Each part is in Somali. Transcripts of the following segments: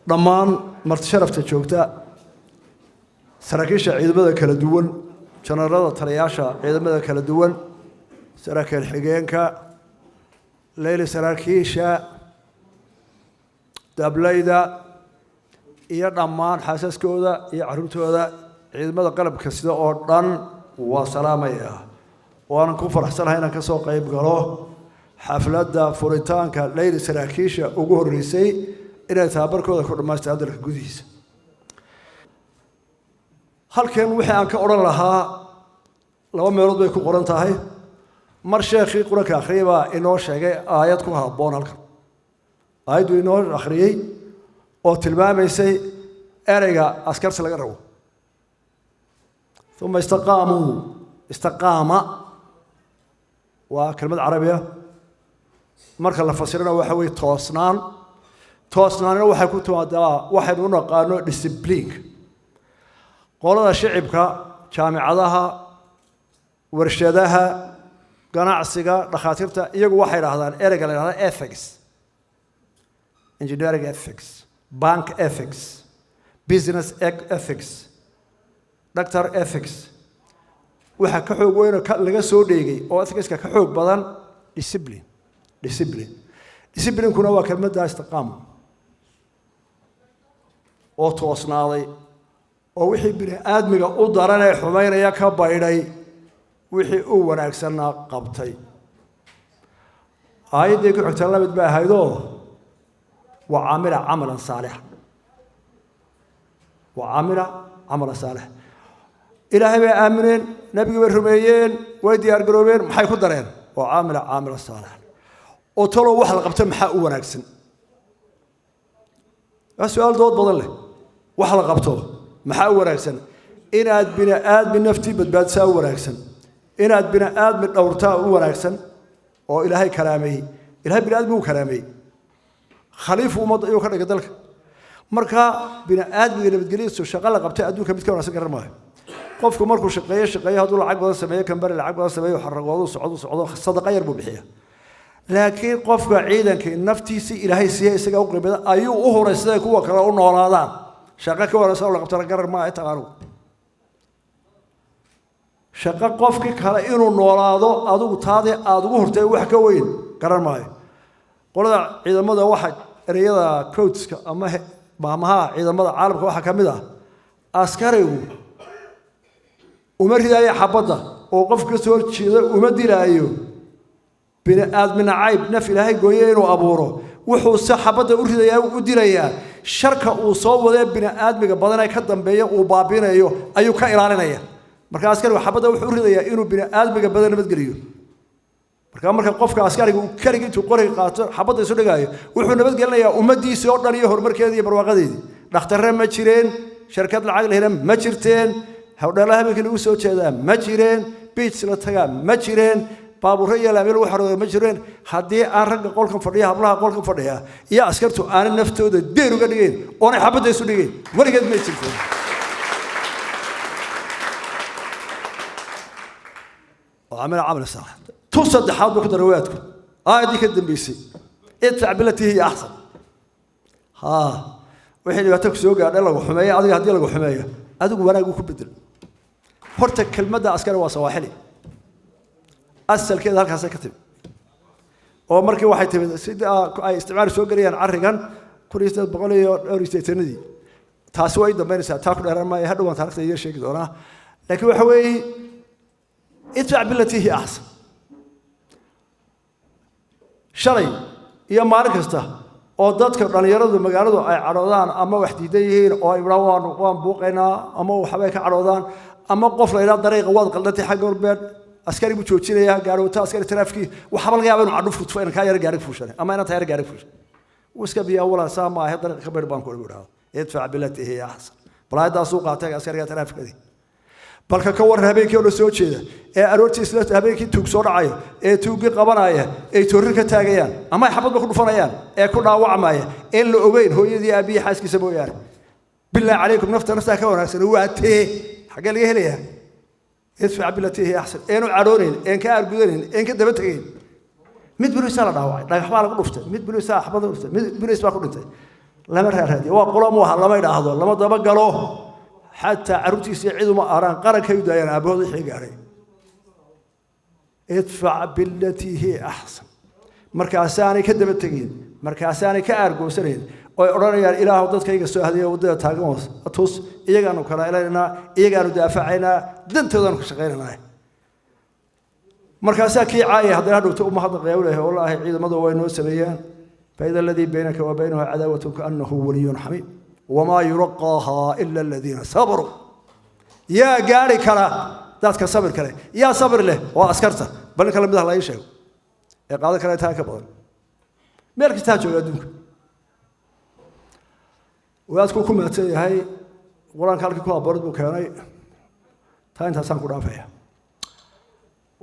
Dhammaan marti sharafta joogta, saraakiisha ciidamada kala duwan, janarada, taliyaasha ciidamada kala duwan, saraakiil xigeenka, leyli saraakiisha, dablayda iyo dhammaan xaasaskooda iyo carruurtooda, ciidamada qalabka sida oo dhan waa salaamaya. Waanan ku faraxsanahay inaan ka soo qayb galo xafladda furitaanka leyli saraakiisha ugu horreysay inay tababarkooda ku dhammaystiraan dalka gudihiisa. Halkan wixii aan ka odhan lahaa laba meelood bay ku qoran tahay. Mar sheekhii Qur-aanka akhriyay baa inoo sheegay aayad ku habboon halkan, aayaddu inoo akhriyey oo tilmaamaysay ereyga askarta laga rabo: ثم استقاموا. استقام waa kelmad carabiya, marka la fasirana waxa weye toosnaan. Toosnaanina waxay ku timaadaa waxaynu u naqaano discipline-ka. Qolada shicibka, jaamicadaha, warshadaha, ganacsiga, dhakhaatiirta, iyagu waxay dhahdaan ereyga la yidhahda ethics, engineering ethics, bank ethics, business ethics, doctor ethics. Waxaa ka xoog weyn oo laga soo dheegay oo ethics-ka ka xoog badan discipline. Discipline, discipline-kuna waa kelmadda استقاموا, oo toosnaaday, oo wixii bini aadmiga u daran ee xumaynaya ka baydhay, wixii u wanaagsanna qabtay. Aayaddii ku xigta la mid bay ahaydoo: وعمل عملا صالحا، وعمل عملا صالحا. Ilaahay bay aamineen, nebigii bay rumeeyeen, way diyaar garoobeen. Maxay ku dareen? وعمل عملا صالحا. Oo talow wax la qabta maxaa u wanaagsan? Waa su-aal dood badan leh. Wax la qabto maxaa u wanaagsan? Inaad bini aadmi naftii badbaadisaa u wanaagsan, inaad bini aadmi dhowrtaa u wanaagsan, oo Ilaahay karaameeyey. Ilahay bini aadmi uu karaameeyey, khaliifu ummadda ayuu ka dhigay dalka. Marka bini aadmiga nabadgelyadiisu shaqo la qabtay adduunka mid ka wanaagsan garan maayo. Qofku markuu shaqeeyo shaqeeyo, hadduu lacag badan sameeyo, kambari lacag badan sameeyo, xaragoodu socdo socdo, sadaqa yar buu bixiya. Laakiin qofka ciidankii naftiisii Ilaahay siiya, isagaa u qiimada ayuu u huray siday kuwa kale u noolaadaan. Shaqo ka wanaagsan oo la qabtana garan maayo taqaanu. Shaqo qofkii kale inuu noolaado adigu taadii aada ugu hortay wax ka weyn garan maayo. Qolada ciidamada waxa ereyada quotes-ka ama maamaha ciidamada caalamka waxaa ka mid ah: askarigu uma ridaayo xabadda oo qof ka soo horjeeda uma dilaayo bini aadmi nacayb, naf Ilaahay gooye inuu abuuro. Wuxuu se xabadda u ridayaa, u dilayaa, sharka uu soo wadee bini aadmiga badan ee ka dambeeya uu baabinayo ayuu ka ilaalinaya. Marka askarigu xabadda wuxuu u ridayaa inuu bini aadmiga badan nabadgeliyo. Marka qofka askariga uu keligii intuu qoriga qaato xabadda isu dhigaayo, wuxuu nabadgelinayaa ummaddiisii oo dhan iyo horumarkeedii iyo barwaaqadeedii. Dhakhtarre ma jireen, shirkad lacag la hela ma jirteen, howdheela habeenkii lagu soo jeedaa ma jireen, beach la tagaa ma jireen, baabuurro iyo laamyo lagu xarooda ma jireen, haddii aan ragga qolkan fadhiya, hablaha qolkan fadhiya iyo askartu aanay naftooda deer uga dhigayn oonay xabadda isu dhigayn. Weligeed may jirteen. وعمل عمل صالح. Tu saddexaad buu ku daray wadaadku aayaddii ka dambeysay: ادفع بالتي هي أحسن. Ha wixii dhibaato ku soo gaadhay, lagu xumeeyo adiga, haddii lagu xumeeyo, adigu wanaagu ku bedel. Horta kelmadda askari waa Sawaaxili, asalkeeda halkaasay ka timi, oo markii waxay timid sida ay isticmaal soo gelayaan carrigan 1888-dii. Taasi waa i dambaynaysaa, taa ku dheeraan maayo, hadhow waan taarikhda idiin sheegi doonaa. Laakiin waxa weeye ادفع بالتي هي أحسن. Shalay iyo maalin kasta oo dadka dhallinyaradu magaaladu ay cadhoodaan ama wax diidan yihiin oo ay idhaan waan buuqaynaa ama waxbay ka cadhoodaan, ama qof la idhaa dariiqa waad qaldantay, xagga horbeed askari buu joojinayaa, gaarowta askari taraafkii, waxaaba laga yaaba inuu cadhuf kutfo inan kaa yara gaari fuushanay ama inaan taa yara gaari fuushan. Wuu iska biyaa: "Walaa saa ma ahe, dariiqa ka bayr," baan ku idhahdo. ادفع بالتي هي أحسن. Balaayadaasuu qaatay askariga taraafikadii. Balka ka waran habeenkii oo dhan soo jeeda ee aroortii isla habeenkii tuug soo dhacayo, ee tuuggii qabanaya, ee toorri ka taagayaan ama ay xabadba ku dhufanayaan, ee ku dhaawacmaya, een la ogeyn hooyadii, aabbihii, xaaskiisa mooyaane? بالله عليكم, nafta naftaa ka wanaagsan waa tee? Xaggee laga helayaa ادفع بالتي هي أحسن, eenu cadhoonayn, een ka argudanayn, een ka daba tegayn? Mid boliisaa la dhaawacay, dhagax baa lagu dhuftay, mid boliisaa axbad lagu dhuftay, mid boliis baa ku dhintay. Lama raaraadiyo, waa qolo mu aha, lama idhaahdo, lama dabagalo. Xataa carruurtiisa cid uma aaraan, qarankay u daayaan aabahood wixii gaadhay. Idfac billatii hiya axsan. Markaasaanay ka daba tegin, markaasaanay ka aargoosanayn, oy odhanayaan: "Ilaahu dadkayga soo hadaya, waddada taagan tus, iyagaanu kala ilanaynaa, iyagaanu daafacaynaa, dantoodaanu ka shaqaynaynaa." Markaasaa kii caayay haddana hadhowta uma hadlaqaya, u leeyahay: "Wallaahi ciidamadu way noo sameeyeen." Faida aladii baynaka wa baynahu cadaawatun kaannahu waliyun xamiim, wamaa yulaqaahaa ila aladiina sabaruu. Yaa gaari kara dadka sabir kale? Yaa sabir leh? Waa askarta. Bal ninka lamid ah la ii sheego ee qaadan kara intaa ka badan, meel kastaa jooga adduunka. Wadaadku ku mahadsan yahay, Qur-aanka halkii ku habboonid buu keenay. Taa intaasaan ku dhaafaya.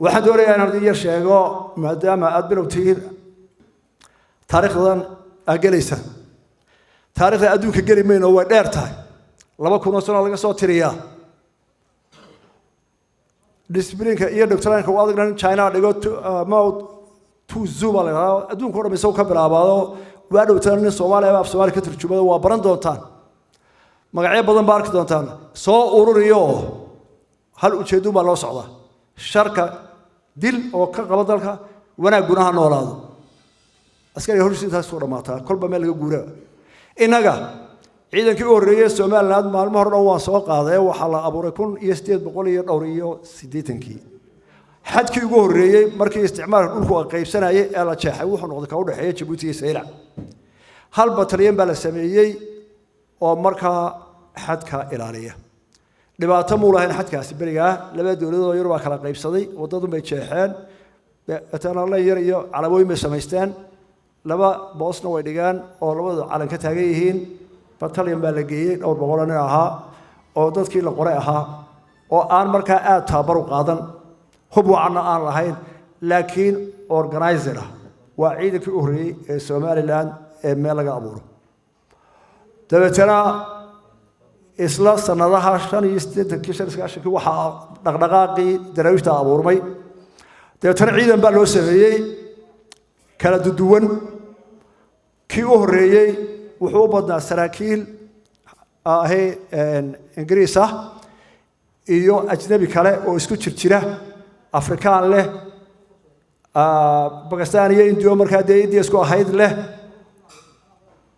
Waxaan doonayaa inaan idin yar sheego, maadaama aada bilow tihiin, taariikhdan aad gelaysa. Taarikhda adduunka geli mayno, way dheer tahay, 2000 oo sano laga soo tiriyaa. Disciplineka iyo doctrineka u adagna in China dhigo, Mao Tzu baa la yidhahdaa. Adduunka o dham isagu ka bilaabaado. Waa dhowtaan nin Soomaaliya af Soomaaliya ka turjumada. Waa baran doontaan, magacyo badan baa arki doontaan. Soo ururiyo, hal ujeeddun baa loo socdaa: sharka dil oo ka qaba dalka, wanaag gunaha noolaado. Askariga hortiisa intaas soo dhamaataa, kolba meel laga guuraa. Innaga ciidankii u horreeyey Somaliland, maalmo hore dhan waan soo qaaday, waxaa la abuuray 1884 iyo 80-kii. Xadkii ugu horreeyey markii isticmaalka dhulku qaybsanayay ee la jeexay wuxuu noqday ka u dhexeeya Jabuuti iyo Saylac. Hal batalyan baa la sameeyey oo markaa xadka ilaaliya. Dhibaato muu lahayn xadkaasi berigaa. Laba dowladood yar baa kala qaybsaday, waddadun bay jeexeen, la yar iyo calamooyin bay samaysteen, laba boosna way dhigaan oo labada calan ka taagan yihiin. Batalyan baa la geeyey, dhowr boqoloo nin ahaa oo dadkii la qoray ahaa, oo aan markaa aada tababar u qaadan, hub wacanna aan lahayn, laakiin organized ah. Waa ciidankii u horreeyey ee Somaliland ee meel laga abuuro. Dabeetana isla sanadaha 85-kii, 95-kii, waxaa dhaqdhaqaaqii daraawiishta abuurmay. Dabeetana ciidan baa loo sameeyey kala duduwan. Kii u horreeyey wuxuu u badnaa saraakiil ahi Ingiriis ah iyo ajnabi kale oo isku jir jira, Afrikaan leh, Bakistan iyo Indiyo markaa dee Indiya isku ahayd leh.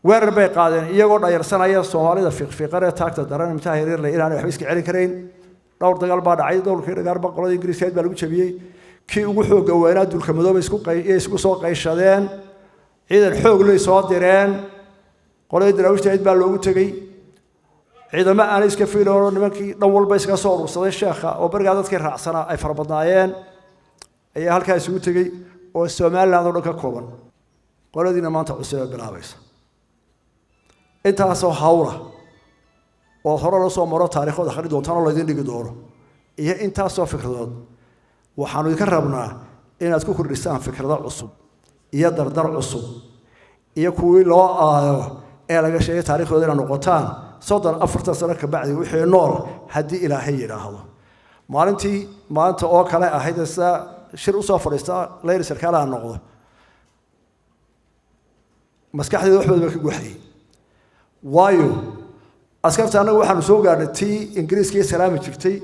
Weerar bay qaadeen iyagoo dhayarsanaya Soomaalida fiiqfiiqan ee taagta daran, imtaha yaryarle, inaanay waxba iska celin karayn. Dhowr dagaal baa dhacay. Dhowrkii dagaalba qolada Ingiriiskeed baa lagu jabiyey. Kii ugu xoogga weynaa dulka madooba isku isku soo qayshadeen, ciidan xoog lay soo direen. Qoladii daraawiishtahayd baa loogu tegey. Ciidamo aanay iska fiiloonoo nimankii dhan walba iskaga soo urursaday sheekha, oo berigaa dadkii raacsanaa ay farabadnaayeen, ayaa halkaa isugu tegey oo Somaliland oo dhan ka kooban. Qoladiina maanta cusub ee bilaabaysa intaasoo hawla oo hore loo soo maro, taariikhood akhri doontaan oo laydin dhigi doono, iyo intaasoo fikradood, waxaanu idinka rabnaa inaad ku kordhisaan fikrado cusub iyo dardar cusub, iyo kuwii loo aayo ee laga sheegay taarikhdooda inaad noqotaan 30, 40 sano kabacdi wixii nool, haddii Ilaahay yidhaahdo. Maalintii maanta oo kale ahayd sida shir usoo fadhiista leyr sarkaalaha noqdo, maskaxdeeda wax badan baa ka guuxayay. Waayo, askarta annaga waxaanu soo gaadhnay tii Ingiriiskii salaami jirtay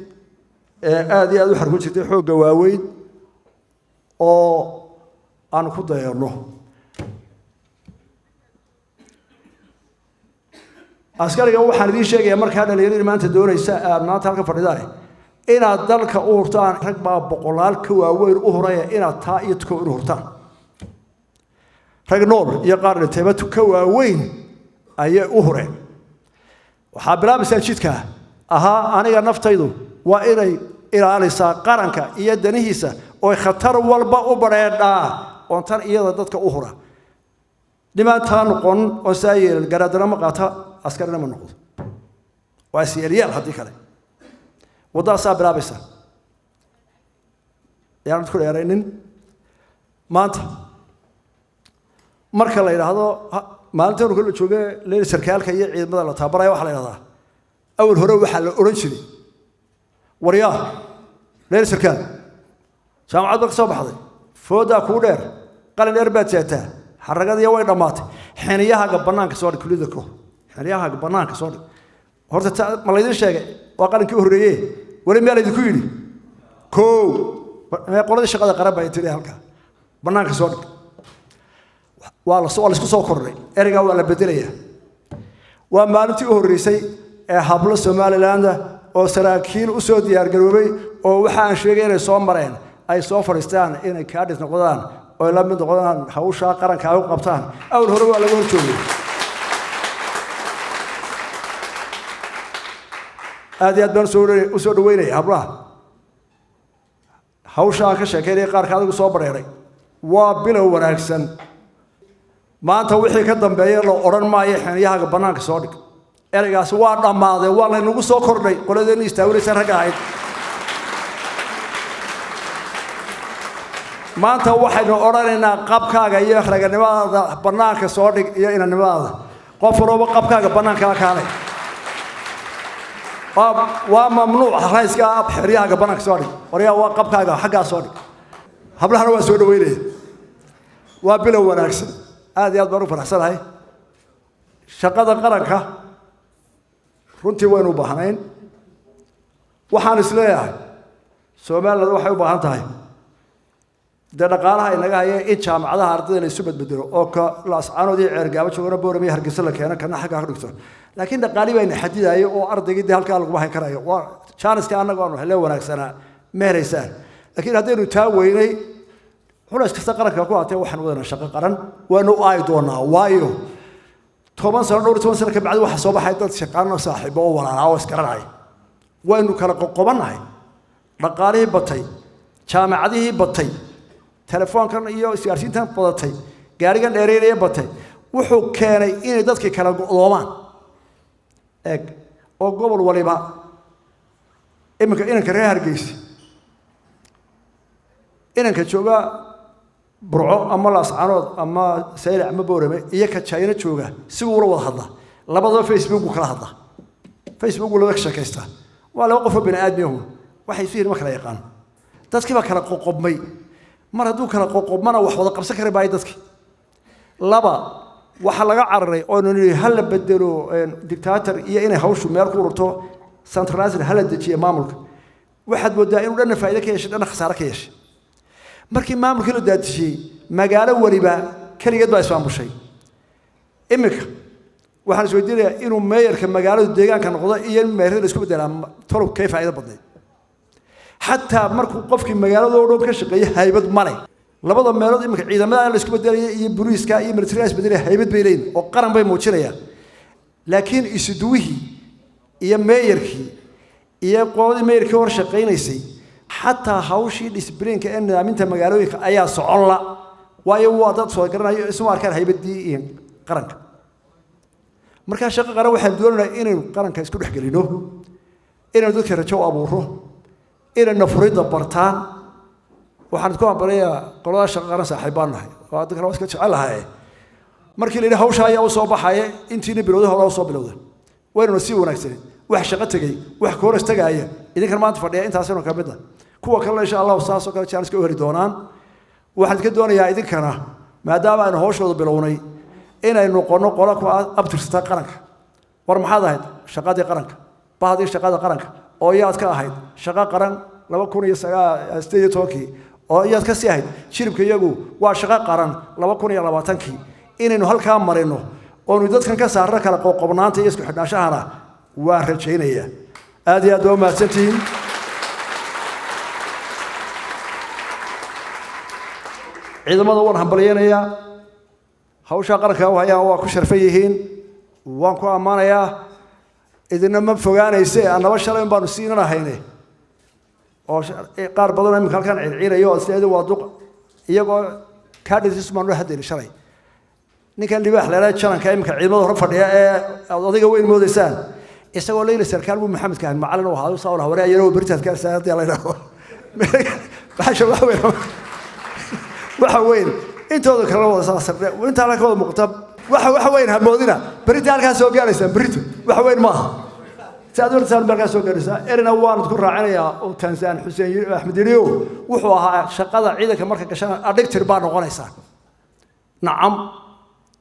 ee aada iyo aada u xarkun jirtay, xoogga waaweyn oo aanu ku dayano. Askariga waxaan idiin sheegayaa markaa, dhallinyaradii maanta doonaysa aad maanta halka fadhidaan inaad dalka u hurtaan, rag baa boqolaal ka waaweyn u huraya, inaad taa iyo tuka u hurtaan. Rag nool iyo qaar dhintayba ka waaweyn ayay u hureen. Waxaa bilaabaysaa jidka ahaa: aniga naftaydu waa inay ilaalisaa qaranka iyo danihiisa, oy khatar walba u badheedhaa, oon tan iyada dadka u hura. Dhimaan taa noqon oon saa yeelin, garaadana ma qaata, askarina ma noqdo. Waa isyeelyaal haddii kale. Waddadaasaa bilaabaysa. Yaan ku dheeraynin. Maanta marka la yidhaahdo, maalintan kala jooge leyl sarkaalka iyo ciidamada la tababaraya, waxaa la yidhahdaa, awal hore waxaa la odhan jiray: "Waryaa leyl sarkaal, jaamacad ba ka soo baxday, foodaa kuu dheer." Qalin dheer baad seetaa, xaragadiya way dhammaatay. Xiniyahaaga bannaanka soo dhig kuliyada ko, xiniyahaaga bannaanka soo dhig. Horta ma laydin sheegay? Waa qalinkii u horreeye. Weli miyaa laydinku yidhi? Kow, qoladii shaqada qaran baa tiri halkaa bannaanka soo dhig. Waa laisku soo kordhay, ereygaa waa la bedelayaa. Waa maalintii u horreysay ee hablo Somaliland oo saraakiil u soo diyaargaroobay oo waxa aan sheegay inay soo mareen ay soo fadhiistaan, inay kaadhis noqdaan oo la mid noqdaan, hawshaa qaranka ay u qabtaan. Awal hore waa laga hor joogay. Aad iyo aad baan u soo dhaweynaya hablaha hawsha aan ka sheekeynaya, qaarka adigu soo bareeray. Waa bilow wanaagsan. Maanta wixii ka dambeeya la odhan maayo xiniyahaga bannaanka soo dhig. Ereygaasi waa dhammaaday, waa laynagu soo kordhay. Qoladeenni istaawinaysa ragga ahayd, maanta waxaynu odhanaynaa qabkaaga iyo raganimadaada bannaanka soo dhig iyo inanimadaada. Qof walooba qabkaaga bannaankaa kaalay. Waa mamnuuc rayska xeryahaaga bannaanka soo dhig. Waryaa, waa qabkaaga xaggaa soo dhig. Hablahana waa soo dhaweynaya, waa bilow wanaagsan. Aad iyo aad baan u faraxsanahay. Shaqada qaranka runtii waynu u baahnayn. Waxaan is leeyahay Somaliland waxay u baahan tahay dee dhaqaalaha inaga haya in jaamacadaha ardayda la isu bedbedelo, oo ka Laascaanood iyo Ceergaabo joogana Boorama iyo Hargeysa la keeno, kana xaggaa ka dhigto. Laakiin dhaqaali bayna xadidayo oo ardaygii dee halkaa laguma hayn karayo. Waa jaaniska annaga aanu hele wanaagsanaa ma helaysaan. Laakiin haddaynu taa weynay, culays kasta qaranka ku haatee, waxaan wadanaa shaqo qaran waanu u aayi doonaa. Waayo, 10 sano, dhowr iyo toban sano ka bacdi waxaa soo baxay dad shaqaano, saaxiibo oo walaalaa oo isgaranaya. Waynu kala qoqobannahay. Dhaqaalihii batay, jaamacadihii batay, telefoonkan iyo isgaarsiintan badatay, gaarigan dheereynaya batay, wuxuu keenay inay dadkii kala go'doomaan. Eeg, oo gobol waliba iminka inanka reer Hargeysa, inanka jooga Burco ama Laascanood ama Saylac ama Boorame iyo ka China jooga sibuu ula wada hadlaa. Labadaba Facebook buu kala hadlaa, Facebook buu laba ka sheekaystaa. Waa laba qofoo bini aadmi ahun, waxay isu yihin ma kala yaqaan. Dadkii baa kala qoqobmay. Mar hadduu kala qoqobmana, wax wada qabsan kari maayo dadkii. Laba, waxaa laga cararay oonu nidhi ha la bedelo dictator iyo inay hawshu meel ku ururto, centralized ha la dejiyo maamulka. Waxaad moodaa inuu dhanna faa'iido ka yeeshay, dhanna khasaare ka yeeshay. Markii maamulkii la daadejiyey, magaalo weliba keligeed baa ismaamushay. Iminka waxaan isweydiinayaa inuu meeyarka magaaladu deegaanka noqdo iyo in meerada la isku bedelaa, tolob kee faa'iido badnayd? Xataa markuu qofkii magaalada oo dhan ka shaqeeyey, haybad male labada meelood. Iminka ciidamada la isku bedelaya iyo booliiska iyo militariga isbedelaya haybad bay leeyihin oo qaran bay muujinayaan. Laakiin isuduwihii iyo meeyarkii iyo qoladii meeyarkii hor shaqaynaysay, xataa hawshii discipline-ka ee nidaaminta magaalooyinka ayaa socon la. Waayo, waa dad soo garanayo, isuma arkaan haybadii iyo qaranka. Markaa shaqo qaran waxaan doonaynaa inaynu qaranka isku dhexgelino, inaynu dadka rajo u abuuro, inayna furidda bartaan. Waxaan isku ambarayaa qolada shaqo qaran, saaxiib baan nahay oo dadkana waa iska jecelahay. Markii la yidhi hawsha ayaa usoo baxaya, intiina bilowday hore usoo bilowday, waynuna sii wanaagsanay. Wax shaqo tegey, wax kooras tegaaya, idinkan maanta fadhiya intaasinu ka mid ah. Kuwa kalena insha Allahu saasoo kale jaaniska u heli doonaan. Waxaan idinka doonayaa idinkana, maadaama aynu hawshooda bilownay, inay noqono qola ku abtirsata qaranka. War maxaad ahayd? Shaqadii qaranka, bahdii shaqada qaranka. Oo yaad ka ahayd? Shaqo qaran 2018-kii. Oo iyaad ka sii ahayd? Shiribka iyagu waa shaqo qaran 2020-kii. Inaynu halkaa marino oonu dadkan ka saarno kala qoqobnaanta iyo isku xidhnaanshahana waan rajaynayaa. Aad iyo aad baa umahadsantihiin. Ciidamada waan hambalyeynayaa, hawshaa qaranka u hayaan waa ku sharfan yihiin, waan ku ammaanayaa. Idina ma fogaanayse, annaba shalay un baanu siinanahayne oo qaar badanoo iminka halkaan circiirayo oo isleedo waa duq, iyagoo kaadhisis baanu hadlayna shalay. Ninkan libaax leela jananka iminka ciidamada hore fadhiya ee aad odayga weyn moodaysaan, isagoo leyla sarkaal buu Maxamed Kahan macalin u ahaa. Saa hore ayana beritaad ka hadii la yidhaahdo baxasha wax weyn, waxa weyn intooda kalena wada saasarne intaa halka wada muuqata. Waxa weyn hamoodina, berita halkaa soo gaaraysaan. Berito wax weyn maaha, si aad wartaan halkaa soo gaaraysaa. Erina waan ku raacinayaa oo Tanzan Xuseen Axmed yidhiyo wuxuu ahaa shaqada ciidanka marka gashaan addicted baa noqonaysaa. Nacam,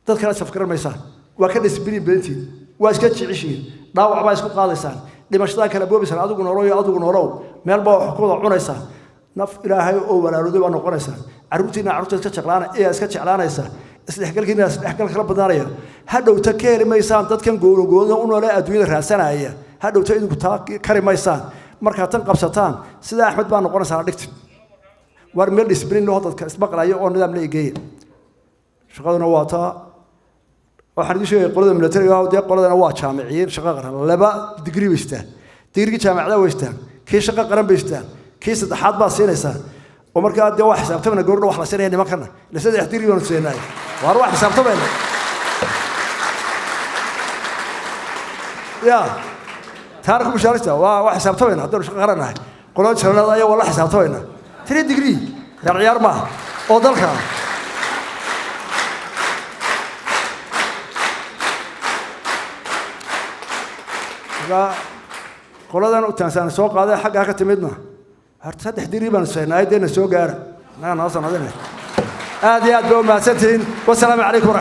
dadkana safgaran maysaan, waa ka discipline badantiin, waa iska jeceshiin, dhaawac baa isku qaadaysaan, dhimashadaa kala boobaysaan, adigu noolow iyo adigu noolow, meel baa wax ku wada cunaysaan, naf Ilaahay oo walaalooday baa noqonaysaan. Carruurtiina carruurta iska jeclaana ayaa iska jeclaanaysa, isdhexgalkiina isdhexgal kala badnaanaya. Hadhowta ka heli maysaan dadkan goonigoonida u noolee adduunyada raadsanaya. Hadhowta idinku taa kari maysaan. Markaad tan qabsataan, sidaa Axmed baa noqonaysaa. Dhigta waar meel discipline loo, dadka ismaqlaya oo nidaam la egeeya. Shaqaduna waa taa. Waxaan idiin sheegay qolada militariga, dee qoladana waa jaamiciyiin shaqo qaran, laba digrii bay sitaan. Digrigii jaamacada way sitaan, kii shaqo qaran bay sitaan, kii saddexaad baa siinaysaa. Oo markaa dee waa xisaabtamayna goordha wax la siinaya nimankana, ila saddex digrii baanu siinay. Waar waa xisaabtamayna ya taana ku bishaarista. Waa xisaabtamayna haddaynu shaqo qaran nahay. Qolada jaranada ayaa waa la xisaabtamayna. Three degree ciyaar ciyaar maaha oo dalka. Markaa qoladan u Tansaaniya soo qaaday xaggaa ka timidna, horta saddex digrii baanu seenaay, dee na soo gaara, annagaa noo sanadinay. Aad iyo aad bay u mahadsantihiin. Wasalaamu calaykum.